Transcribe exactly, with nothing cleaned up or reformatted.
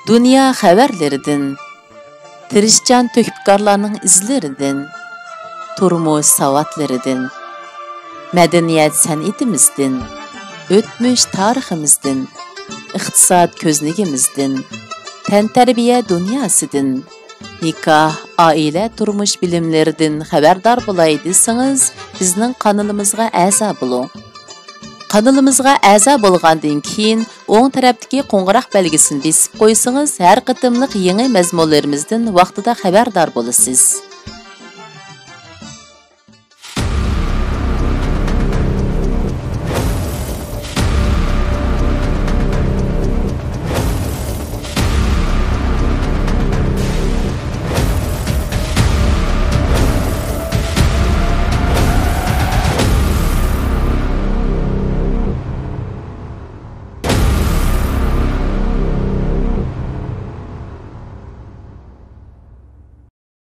دۇنيا خەۋەرلىرىدىن، تىرىشچان تۆھپىكارلارنىڭ ئىزلىرىدىن، تۇرمۇش ساۋاتلىرىدىن، مەدەنىيەت سەنئىتىمىزدىن، ئۆتمۈش تارىخىمىزدىن، ئىقتىساد كۆزنىكىمىزدىن، تەنتەربىيە دۇنياسىدىن، نىكاھ، ئائىلە تۇرمۇش بىلىملىرىدىن خەۋەردار بولاي دېسىڭىز، بىزنىڭ قانىلىمىزغا ئەزا بولۇڭ. قانىلىمىزغا ئەزا بولغاندىن كېيىن، ئوڭ تەرەپتىكى قوڭغۇراق بەلگىسىنى بېسىپ قويسىڭىز، ھەر قېتىملىق يېڭى مەزمۇنلىرىمىزدىن ۋاقتىدا خەۋەردار بولىسىز.